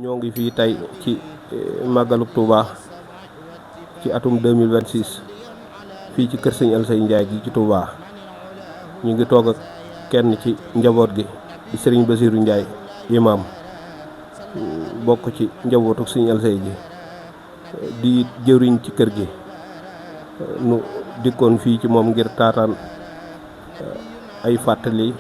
ñoo ngi fii tey ci màggaluk Touba ci atum 2026 fii ci kër Sëñ Alsey Ndiaye gi ci Touba ñu ngi toog ak kenn ci njaboot gi di Sëriñ Basiiru Ndiaye imam bokk ci njabootuk Sëñ Alsey gi di jëwriñ ci kër gi nu dikkoon fii ci moom ngir taataan ay fàttali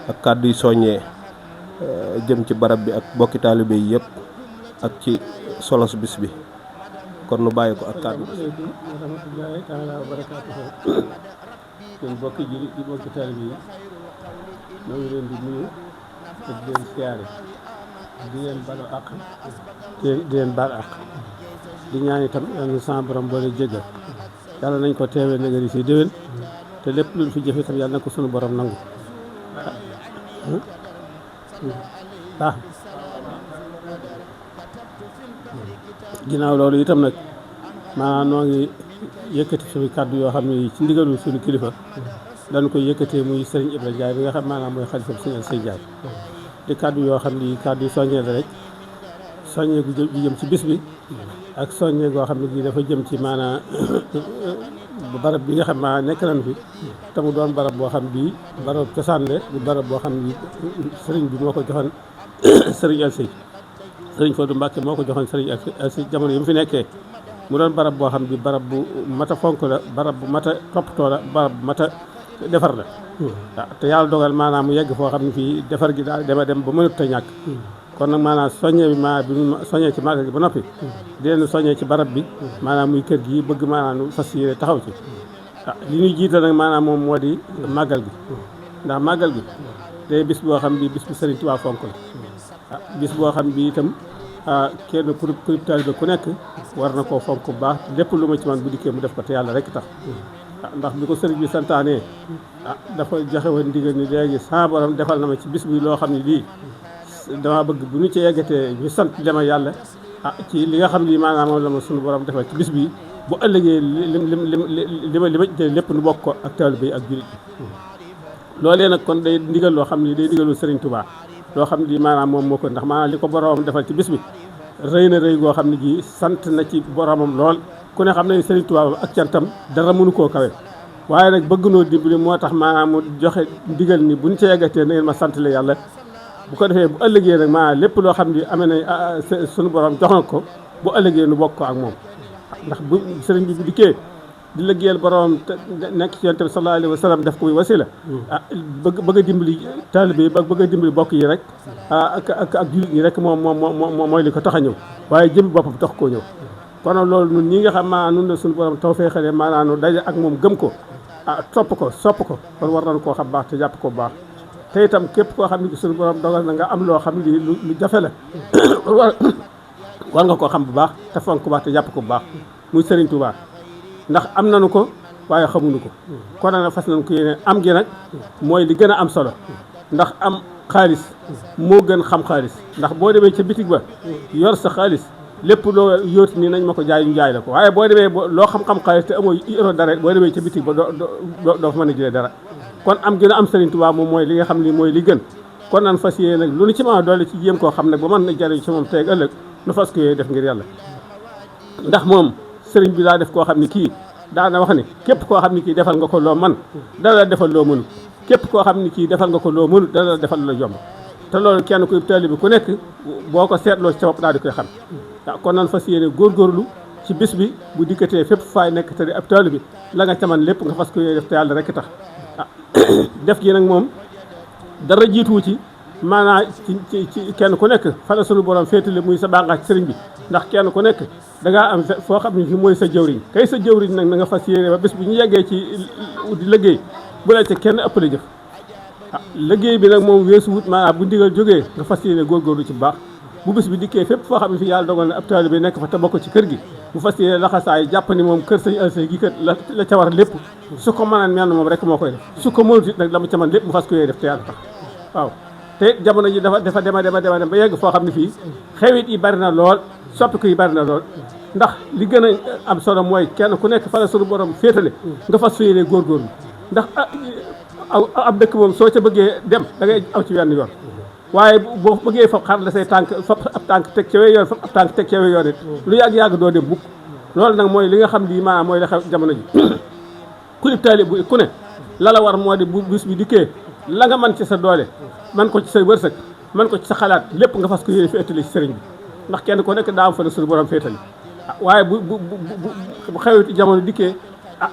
ak kàddu yu soññee jëm ci barab bi ak bokki taalibe yi yëpp ak ci solos bis bi kon nu bàyyi ko ak kàddu bi. asalaamaaleykum wa rahmatullaahi taala wa barakaatuh. kon bokki jullit yi bokki taalibe yi ñoo ngi leen di nuyu te di leen siyaare di leen balu àq di leen baal àq di ñaan itam yal na sama borom boole jéggal yàlla nañ ko teewee na nga di si déwén te lépp luñ fi jëfe itam yàlla na ko sunu borom nangu baax ginnaaw loolu itam nag maanaam noo ngi yëkkati suñu kàddu yoo xam ne ci ndigalu suñu kilifa dañ koy yëkkatee muy Serigne Ibra Ndiaye bi nga xam maanaam mooy xalifa Sëñ Alsey Ndiaye di kàddu yoo xam ne kàddu yu soññee la rek soññee gu jëm ci bis bi ak soññee goo xam ne gi dafa jëm ci maanaam barab bi nga xam maa nekk nañ fi te mu doon barab boo xam bii barab cosaan la di barab boo xam ne sëriñ bi moo ko joxoon Sëriñ Alsey Sëriñ Fodou Mbacke moo ko joxoon Sëriñ Alsey jamono yi mu fi nekkee mu doon barab boo xam bi barab bu mat a fonk la barab bu mat a toppatoo la barab bu mat a defar la waaw te yàlla dogal maanaam mu yegg foo xam ne fii defar gi daal dema dem ba mënut a ñàkk kon nag maanaam soññee bi bi mu soññee ci màggal gi ba noppi di leen soññee ci barab bi maanaam muy kër gi bëgg maanaam fas yéene taxaw ci li ñuy jiital nag maanaam moom moo di màggal gi ndax màggal gi day bis boo xam bi bis bu Sëriñ Tuubaa fonk la bis boo xam bi itam kenn ku taalibe ku nekk war na koo fonk bu baax lépp lu ma ci man bu dikkee mu def ko te yàlla rek tax ndax bi ko sëriñ bi santaanee dafa joxe woon ndigal ni léegi sama borom defal na ma ci bis bi loo xam ne lii dama bëgg bu ñu ci yeggatee ñu sant dema yàlla ci li nga xam ne maanaam moom la ma suñu borom defal ci bis bi bu ëllëgee li ma jëlee lépp nu bokk ko ak taalibe yi ak jullit bi loolee nag kon day ndigal loo xam ne day ndigalu Sëriñ Tuubaa loo xam ne maanaam moom moo ko ndax maanaam li ko boromam defal ci bis bi rëy na rëy goo xam ne ji sant na ci boromam lool ku ne xam ne Sëriñ Tuubaa ak cantam dara mënu koo kawe waaye nag bëgg noo dimbali moo tax maanaam mu joxe ndigal ni buñ ci yeggatee na ngeen ma sant la yàlla bu ko defee bu ëllëgee nag maanaam lépp loo xam ne amee na suñu borom jox na ko bu ëllëgee nu bokk ko ak moom ndax bu sëriñ bi bu dikkee di liggéeyal borom te nekk ci Yonent bi sallallahu alayhi wa sallam def ko wasila bëgg a dimbali taalibe yi bëgg a dimbali bokk yi rek ak jullit ñi rek moom mooy li ko tax a ñëw waaye jëm boppam tax koo ñëw kon loolu ñun ñi nga xam maanaam nun la suñu borom taw fee xale maanaam nu daje ak moom gëm ko topp ko sopp ko kon war nañu koo xam baax te jàpp ko baax te itam képp koo xam ne suñu borom dogal na nga am loo xam ne lu jafe la war nga koo xam bu baax te fonk ko baax te jàpp ko bu baax muy Sëriñ Tuubaa ndax am nañu ko waaye xamuñu ko kon nag fas nañ ko yéene am gi nag mooy li gën a am solo ndax am xaalis moo gën xam xaalis ndax boo demee ca bitig ba yor sa xaalis lépp loo yóoti nii nañ ma ko jaay ñu jaay la ko waaye boo demee loo xam-xam xaalis te amoo euro dara boo demee ca bitig ba doo fa mën a jëlee dara kon am gën a am Sëriñ Tuubaa moom mooy li nga xam ni mooy li gën kon nan fas yéene nag lu nu ci mën a doole ci jéem koo xam nag ba mën na jariñ ci moom tey ëllëg nu fas ko yéene def ngir yàlla ndax moom sëriñ bi daa def koo xam ni kii daana wax ni képp koo xam ni kii defal nga ko loo man dana la defal loo mënu képp koo xam ni kii defal nga ko loo mënu dana la defal la yomb te loolu kenn kuy taalibe bi ku nekk boo ko seetloo ci sa bopp daal di koy xam kon nan fas yéene góorgóorlu ci bis bi bu dikkatee fépp faay nekk te di ab taalibe bi la nga caman lépp nga fas ko yéene def te yàlla rek tax def gi nag moom dara jiituwu ci maanaam ci kenn ku nekk fa la sunu borom féetale muy sa bànqaas ci sëriñ bi ndax kenn ku nekk dangaa am foo xam ne fi mooy sa jëwriñ kay sa jëwriñ nag na nga fas yéene ba bis bu ñu yeggee ci di liggéey bu la ca kenn ëppale jëf liggéey bi nag moom weesu wut maanaam bu ndigal jógee nga fas yéene góorgóorlu ci bu baax bu bis bi dikkee fépp foo xam ne fi yàlla dogal na ab taalibe bi nekk fa te bokk ci kër gi bu fas yéene laxasaay jàpp ni moom kër Sëñ Alsey gi kat la ca war lépp su ko mënaan mel moom rek moo koy def su ko mënut it nag la mu ca man lépp mu fas ko yéene def te yàlla tax waaw te jamono ji dafa dema ba yegg foo xam ne fii xewit yi bari na lool soppiku yi bari na lool ndax li gën a am solo mooy kenn ku nekk fa la sunu borom féetale nga fas yéene góorgóorlu ndax ab dëkk moom soo ca bëggee dem da ngay aw ci wenn yoon waaye boo bëggee fab xar la say tànk fab ab tànk teg ca yoon fab ab tànk teg ca yoon it lu yàgg-yàgg doo dem bukk loolu nag mooy li nga xam lii maanaam mooy la xew jamono ji ku nib taalib bu ku ne la la war moo di bu bis bi dikkee la nga mën ci sa doole man ko ci sa wërsëg man ko ci sa xalaat lépp nga fas ko yéene fi ëttali ci sëriñ bi ndax kenn ku nekk daa am fa la suñu borom féetali waaye bu xewiti jamono dikkee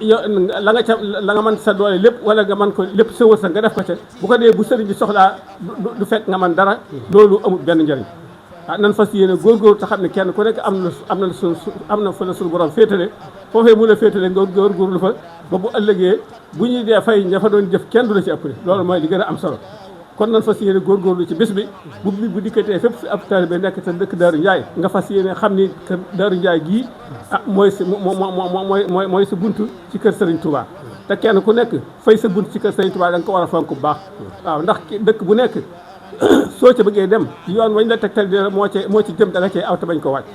yow la nga mën sa doole lépp wala nga mën ko lépp sa wërsëg nga def ko ca bu ko dee bu sëriñ bi soxlaa du fekk nga mën dara loolu amul benn njëriñ nan fas yéene góorgóorlu te xam ne kenn ku nekk am na fa la suñu borom féetale foofee mu la féetale nga góorgóorlu fa ba bu ëllëgee bu ñuy dee fay ña fa doon jëf kenn du la ci ëppale loolu mooy li gën a am solo kon nan fas yéene góorgóorlu ci bis bi bu dikkatee fépp fi ab taalibe nekk te dëkk Daaru Njaay nga fas yéene xam ni kër Daaru Njaay gii mooy sa mooy sa buntu ci kër Serigne Touba te kenn ku nekk fay sa buntu ci kër Serigne Touba da nga ko war a fonk bu baax waaw ndax dëkk bu nekk soo ca bëggee dem yoon wañ la tegtal di moo ci jëm da nga cee aw te bañ ko wàcc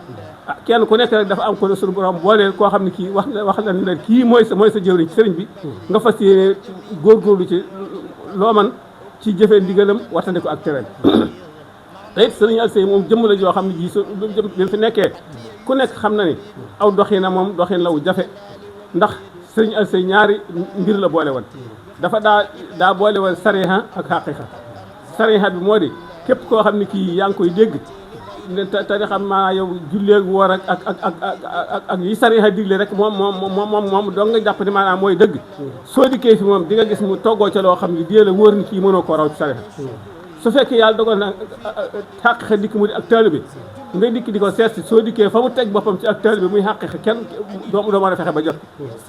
kenn ku nekk rek dafa am ko suñu borom booleel koo xam ne kii wax la ne kii mooy sa jëwriñ ci sëriñ bi nga fas yéene góorgóorlu ci loo man ci jëfee ndigalam wattandi ko ak terrain te it sëriñ Alsey moom jëmm la joo xam ne ji bi fi nekkee ku nekk xam na ni aw doxina moom doxin la wu jafe ndax sëriñ Alsey ñaari mbir la boole woon dafa daa boole woon sariha ak xaqiqa sariha bi moo di képp koo xam ne kii yaa ngi koy dégg te di xam maa yow jullee woor ak yi sariha digle rek moom doo nga jàpp ni maanaam mooy dëgg soo dikkee fi moom di nga gis mu toggoo ca loo xam ne dée la wóor ni kii mënoo koo raw ci sariha su fekkee yàlla dogal na xaqiqa dikk mu di ak taalibe bi nga dikk di ko seet si soo dikkee fa mu teg boppam ci ak taalibe bi muy xaqiqa kenn doo mën a fexe ba jot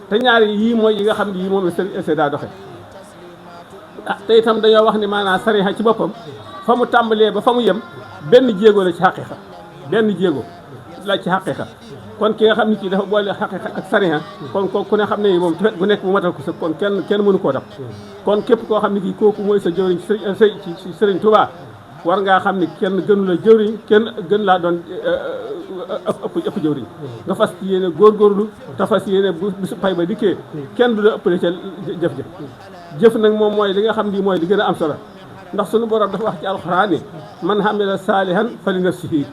te ñaari yii mooy yi nga xam ne yii moom la sëriñ Alsey daa doxe te itam dañoo wax ni maanaam sariha ci boppam fa mu tàmbalee ba fa mu yem benn jéego la ci xaqiqa benn jéego la ci xaqiqa kon ki nga xam ni kii dafa boole xaqiqa ak sariha kon ku ne xam ne moom ci bu nekk bu matal ko sa kon kenn mënu koo dab kon képp koo xam ne kii kooku mooy sa jëwriñ ci sëriñ Touba war ngaa xam ni kenn gënu la jëwriñ kenn gën laa doon ëpp jëwriñ nga fas yéene góorgóorlu te fas yéene bu bisu pay ba dikkee kenn du la ëppale ca jëf nag moom mooy li nga xam ni mooy li gën a am solo ndax sunu borom dafa wax ci alxuraan ni man hamila saalihan fali nafsihi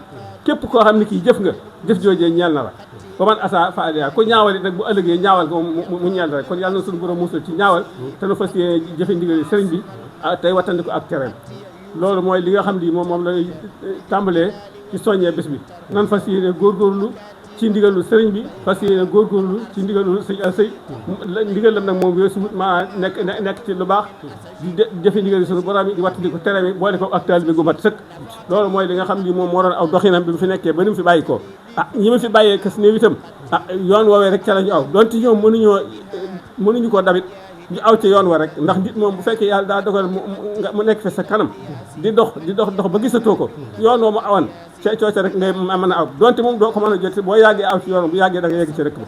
képp koo xam ne kii jëf nga jëf joojee ñeel na la ba man asa fa aliha ku ñaawal it nag bu ëllëgee ñaawal ko mu ñeel rek kon yàlla na sunu borom musal ci ñaawal te nu fas yéene jëfe ndigal sëriñ bi tey wattandi ko ak tereem loolu mooy li nga xam ni moom lay tàmbalee ci soññee bés bi nan fas yéene góorgóorlu ci ndigalu sëriñ bi fas yéene góorgóorlu ci ndigalu sëriñ Alsey ndigalam nag moom weesu maa nekk ci lu baax di jëfe ndigal suñu borom yi di wattandi ko tere mi boole ko ak taalibe gu mat sëkk loolu mooy li nga xam ni moom moo doon aw doxinam bi mu fi nekkee ba ni mu fi bàyyi ko ñi mu fi bàyyee kas néew itam yoon woowee rek ca la ñu aw donte ñoom mënuñu ko dabit ñu aw ci yoon wa rek ndax nit moom bu fekkee yàlla daa dogal mu nekk fi sa kanam di dox ba gisatoo ko yoon woo mu awan cooca rek ngay mën a aw donte moom doo ko mën a jot boo yàggee aw ci yoon bu yàggee da nga yegg ci rek ba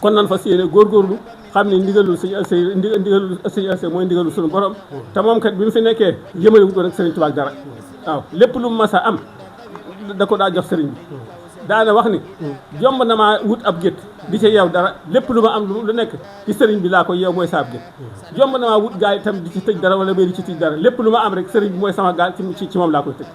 kon nan fas yéene góorgóorlu xam ne ndigalul sëñ Alsey ndigalul sëñ Alsey mooy ndigalul suñu borom te moom kat bi mu fi nekkee yëmale wu doon ak sëriñ Tuubaa ak dara waaw lépp lu mu mas a am da ko daa jox sëriñ bi daana wax ni jomb na maa wut ab gétt di ca yeew dara lépp lu ma am lu nekk ci sëriñ bi laa koy yeew mooy saab gétt jomb na maa wut gaal itam di ci tëj dara wala may di ci tëj dara lépp lu ma am rek sëriñ bi mooy sama gaal ci moom laa koy tëj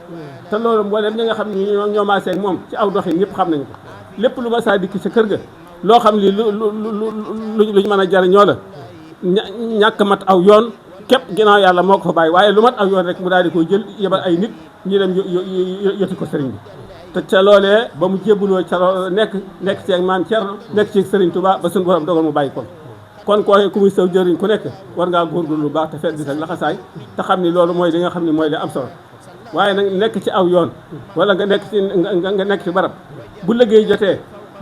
te loolu mboolem ñi nga xam ne ñoo maasee ak moom ci aw doxin ñëpp xam nañu ko lépp lu ma saa dikk ca kër ga loo xam li luñ mën a jariñoo la ñàkk mat aw yoon képp ginnaaw yàlla moo ko fa bàyyi waaye lu mat aw yoon rek mu daal di koy jël yebal ay nit ñu dem yoti ko sëriñ bi te ca loolee ba mu jébbuloo ca loolu nekk ci ak maam Cerno nekk ci sëriñ Touba ba suñu borom dogal mu bàyyi kon koo ku muy saw jëriñ ku nekk war ngaa góorgóorlu lu baax te fekk di ak laxasaay te xam ni loolu mooy li nga xam ne mooy li am solo waaye nag nekk ci aw yoon wala nga nekk ci barab bu liggéey jotee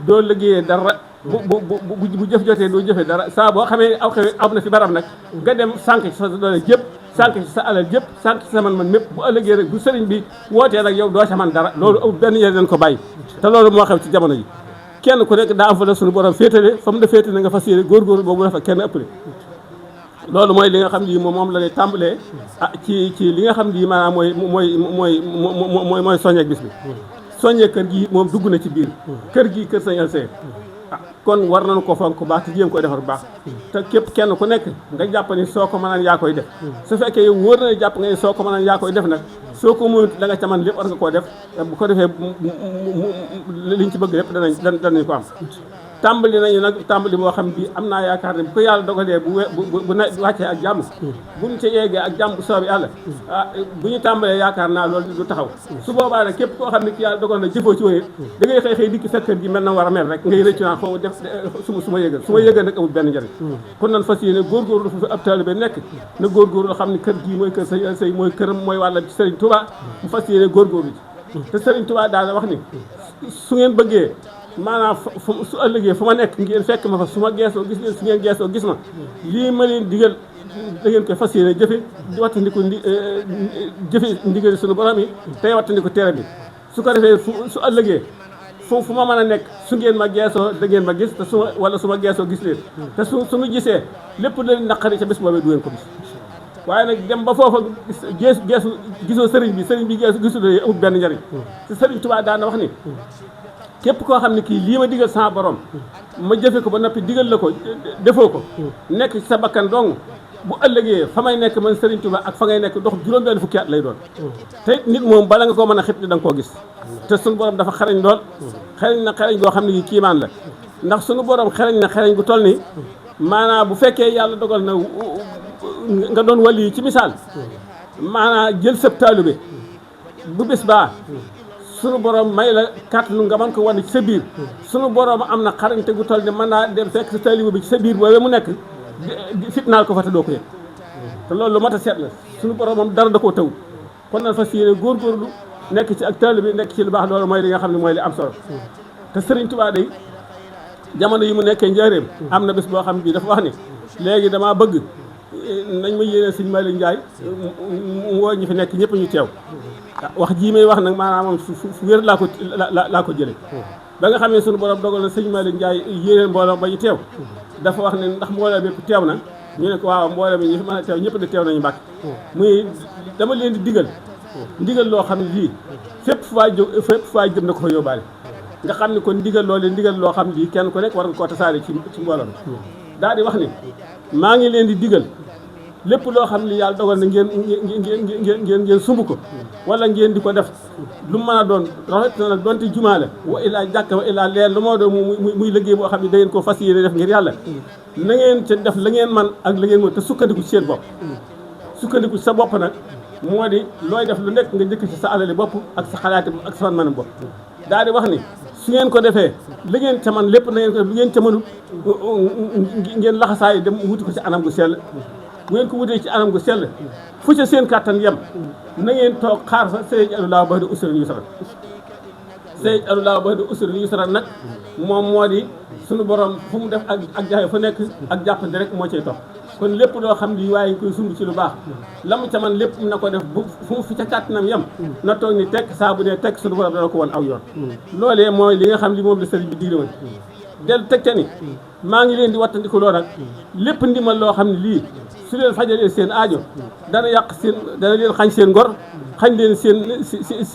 doo liggéeyee dara bu jëf jotee doo jëfee dara saa boo xamee aw xew am na fi barab nag nga dem sànq ci sa doole jëpp sànq ci sa alal jëpp sànq ci sa man mépp bu ëllëgee rek bu sëriñ bi wootee nag yow doo sa man dara loolu amul benn yéen leen ko bàyyi te loolu moo xew ci jamono ji kenn ku nekk daa am fa la suñu borom féetale fa mu la féetale nga fas yéene góorgóorlu boobu dafa kenn ëppale loolu mooy li nga xam ni moom la lay tàmbalee ci li nga xam ni maanaam mooy soññeek bis bi soññee kër gi moom dugg na ci biir kër gi kër sëñ Alsey kon war nañu ko fonk bu baax te jéem koy defar bu baax te képp kenn ku nekk nga jàpp ni soo ko mënaan yaa koy def su fekkee yow wóor na jàpp nga ni soo ko mënaan yaa koy def nag soo ko mënut da nga ca man lépp war nga koo def bu ko defee liñ ci bëgg lépp danañ ko am tàmbali nañu nag tàmbali boo xam bi am naa yaakaar ne bu ko yàlla dogalee bu wàccee ak jàmm buñ ca yeggee ak jàmm bu soobee yàlla bu ñu tàmbalee yaakaar naa loolu du taxaw su boobaa nag képp koo xam ne ki yàlla dogal na jëfoo ci woon da ngay xëy dikki sa kër gi mel na war a mel rek ngay rëccu naa xaw def su ma yëgal nag amul benn njëriñ kon nan fas yéene góorgóorlu fa ab taalibe nekk na góorgóorlu xam ne kër gii mooy kër say mooy këram mooy wàlla ci Serigne Touba mu fas yéene góorgóorlu ci te Serigne Touba daal wax ni su ngeen bëggee maanaam su ëllëgee fu ma nekk ngeen fekk ma fa su ma geesoo gis leen su ngeen geesoo gis ma lii ma leen digal da ngeen koy fas yéene jëfe wattandiku jëfe ndigal suñu borom yi tey wattandiku tere bi su ko defee su ëllëgee fu ma mën a nekk su ngeen ma geesoo da ngeen ma gis te su ma geesoo gis leen te suñu gisee lépp leen naqari ca bés boobee du ngeen ko gis waaye nag dem ba foofa gisoo sëriñ bi geesu gisul amul benn njariñ te Sëriñ Tuubaa daana wax ni képp koo xam ne kii lii ma digal sama borom ma jëfe ko ba noppi digal la ko defoo ko nekk ci sa bakkan dong bu ëllëgee fa may nekk man Serigne Touba ak fa ngay nekk dox juróom-benn fukki at lay doon te nit moom bala nga koo mën a xit ni da nga koo gis te suñu borom dafa xarañ lool xarañ goo xam ne gi kiimaan la ndax suñu borom xarañ gu toll ni maanaam bu fekkee yàlla dogal na nga doon wàll yi ci misaal maanaam jël sëb taalibe bu bis baa sunu borom may la kàttanu nga mën ko wane ci sa biir sunu borom am na xarañte gu toll ne mën naa dem fekk sa taalibe bi ci sa biir boobee mu nekk fitnaal ko fa te doo ko yëg te loolu lu mat a seet la sunu borom moom dara da koo taw kon nag fas yéene góorgóorlu nekk ci ak taalibe nekk ci lu baax loolu mooy li nga xam ne mooy li am solo te Serigne Touba day jamono yi mu nekkee njaareem am na bés boo xam bii dafa wax ni léegi damaa bëgg nañ ma yéene sëñ Malick Ndiaye mu woo ñu fi nekk ñëpp ñu teew wax jii may wax nag maanaam moom fu wér laa ko jële ba nga xam ne sunu borom dogal na sëñ Malick Ndiaye yéeneen mbooloo ba ñu teew dafa wax ne ndax mbooloo bépp teew na ñu ne ko waaw mbooloo mi ñu fi mën a teew ñëpp de teew nañu mbàkk muy dama leen di ndigal loo xam ne lii fépp fu waay jëm na ko fa yóbbaale nga xam ne kon ndigal loo xam ne lii kenn ku nekk war nga koo tasaare ci mbooloo mi daal di wax ni maa ngi leen di digal lépp loo xam ne yàlla dogal na ngeen sumb ko wala ngeen di ko def lu mën a doon rafet na nag donte jumaa la wa illaa jàkka wa illaa leer lu moo doon muy liggéey boo xam ne da ngeen ko fas yéene def ngir yàlla na ngeen ca def la ngeen man ak la ngeen mën te sukkandiku ci seen bopp sukkandiku ci sa bopp nag moo di looy def lu nekk nga njëkk ci sa alali bopp ak sa xalaati ak sa man bopp daal di wax ni su ngeen ko defee la ngeen ca man lépp na ngeen ko def lu ngeen ca mënul ngeen laxasaay dem wuti ko ci anam gu sell bu ngeen ko wutee ci anam gu sell fu ca seen kàttan yem na ngeen toog xaar fa sëriñ Alulaa ba di usran yusran sëriñ Alulaa ba di usran yusran nag moom moo di suñu borom fu mu def ak jaxe fu nekk ak jàppandi rek moo cay topp kon lépp loo xam ni waaye koy sumb ci lu baax la mu ca man lépp na ko def bu fu mu fi ca kàttanam yem na toog ni tekk saa bu ne tekk suñu borom dana ko woon aw yoon loolee mooy li nga xam li moom la sëriñ bi digle woon del teg ca ni maa ngi leen di wattandiku loo nag lépp ndimal loo xam ne lii su leen fajalee seen aajo dana leen xañ seen ngor xañ leen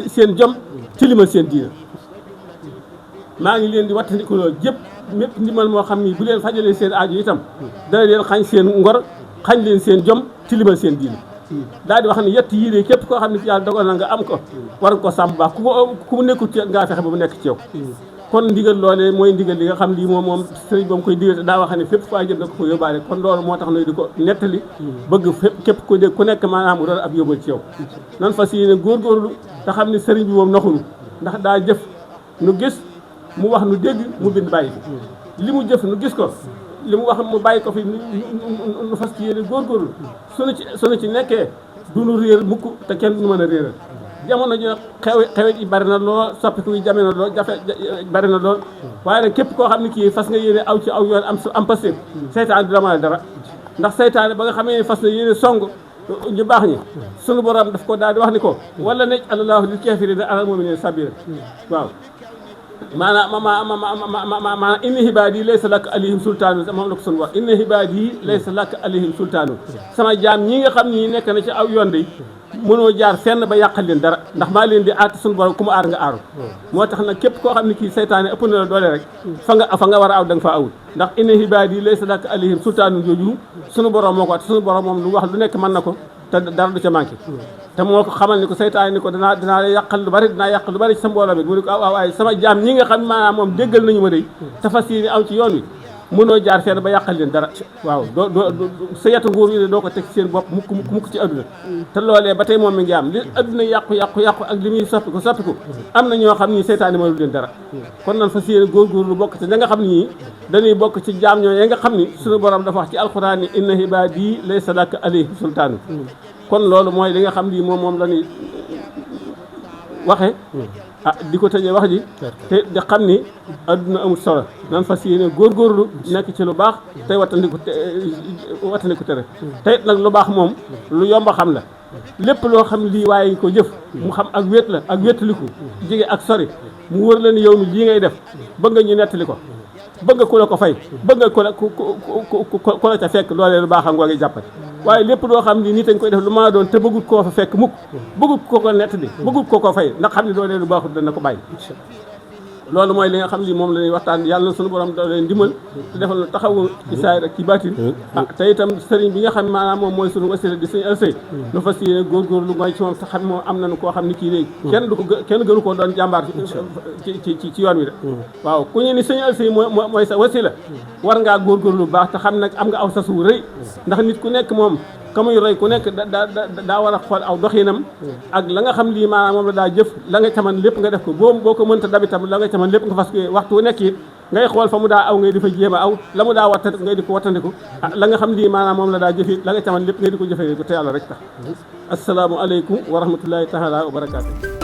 seen jom tilimal seen diina maa ngi leen di wattandiku loolu jëpp mépp ndimal moo xam ni bu leen fajalee seen aajo itam dana leen xañ seen ngor xañ leen seen jom tilimal seen diina daal di wax ne yett yii de képp koo xam ne yàlla dogal na nga am ko war nga ko sàmm baax ku mu nekkul ci ngaa fexe ba mu nekk ci yow kon ndigal loolee mooy ndigal li nga xam lii moom sëriñ ba mu koy digal daa wax ne fépp faa jëm da ko fa yóbbaale kon loolu moo tax nuy di ko nettali bëgg fépp képp ko dégg ku nekk maanaam mu doon ab yóbbal ci yow nan fas yéene góorgóorlu te xam ne sëriñ bi moom naxunu ndax daa jëf nu gis mu wax nu dégg mu bind bàyyi fi li mu jëf nu gis ko li mu wax mu bàyyi ko fi nu fas ci yéene góorgóorlu sunu ci nekkee du nu réer mukk te kenn du nu mën a réeral jamono ji xewet yi bari na lool soppiku yi jame na lool bari na lool waaye nag képp koo xam ne kii fas nga yéene aw ci aw yoon am passé seytaan du la mën a dara ndax seytaane ba nga xamee ne fas na yéene song ñu baax ñi sunu borom daf ko daal di wax ni ko wala nekk alallaahu lil kaafiriina alal mu'miniina sabiila waaw maanaam inna hibaadi laysa laka alayhim sultaanu moom la ko sunu wax inna hibaadi laysa laka alayhim sultaanu sama jaam ñi nga xam ni nekk na ci aw yoon de mënoo jaar fenn ba yàqal leen dara ndax maa leen di aar suñu borom ku mu aar nga aaru moo tax nag képp koo xam ne kii seytaane ëpp na la doole rek fa nga war a aw da nga fa awul ndax inna ibaadi laysa laka alayhim sultaanun jooju suñu borom moo ko at suñu borom moom lu wax lu nekk mën na ko te dara du ca manqué te moo ko xamal ni ko seytaane ni ko dinaa yàqal lu bari dinaa yàq lu bari ci sa mbooloo bi mu ne ko waaye sama jaam ñi nga xam maanaam moom déggal nañu ma day te fas yéene aw ci yoon wi mënoo jaar fenn ba yàqal leen dara waaw doo sa yetu nguur yi doo ko teg seen bopp mukk ci adduna te loolee ba tey moom mi ngi am li adduna yàqu ak li muy soppiku am na ñoo xam ni seytaane mënul leen dara kon nan fa seen góorgóorlu bokk ci ña nga xam ni dañuy bokk ci jaam ñoo ya nga xam ni suñu borom dafa wax ci alxuraan ni inna ibaadi laysa laka alayhim sultaan kon loolu mooy li nga xam ni moom la ñuy waxe di ko tëjee wax ji te di xam ni adduna amul solo nan fas yéene góorgóorlu nekk ci lu baax tey wattandiku tere te it nag lu baax moom lu yomba xam la lépp loo xam lii waaye ko jëf mu xam ak wéet la ak wéetaliku jege ak sori mu wër la ni yow mi lii ngay def bëgg nga ñu nettali ko bëgg nga ku la ko fay bëgg nga ku la ca fekk loolee lu baax a ngoo ngi jàppati waaye lépp loo xam ni nit a ngi koy def lu ma doon te bëggut koo fa fekk mukk bëggut koo ko nettali bëggut koo ko fay ndax xam ni loolee lu baaxut dana ko bàyyi loolu mooy li nga xam ni moom la ñuy waxtaan yàlla na suñu borom da leen dimbal te defal taxawu ci saayir ak ci baatin te itam sëriñ bi nga xam maanaam moom mooy suñu wasila di sëñ Alsey nu fas yéene góorgóorlu mooy ci moom te xam moom am nañu koo xam ni kii léegi kenn gënu koo doon jàmbaar ci yoon wi de waaw ku ñu ni sëñ Alsey mooy sa wasila war ngaa góorgóorlu bu baax te xam nag am nga aw sas wu rëy ndax nit ku nekk moom ka muy roy ku nekk daa war a xool aw doxinam ak la nga xam lii maanaam moom la daa jëf la nga caman lépp nga def ko boo ko mënta dab itam la nga caman lépp nga fas waxtu wu nekk it ngay xool fa mu daa aw ngay di fa jéem a aw la mu daa watta ngay di ko wattandiku la nga xam lii maanaam moom la daa jëf it la nga caman lépp ngay di ko jëfee ko te yàlla rek tax assalaamu aleykum wa rahmatullahi taala wa barakaatu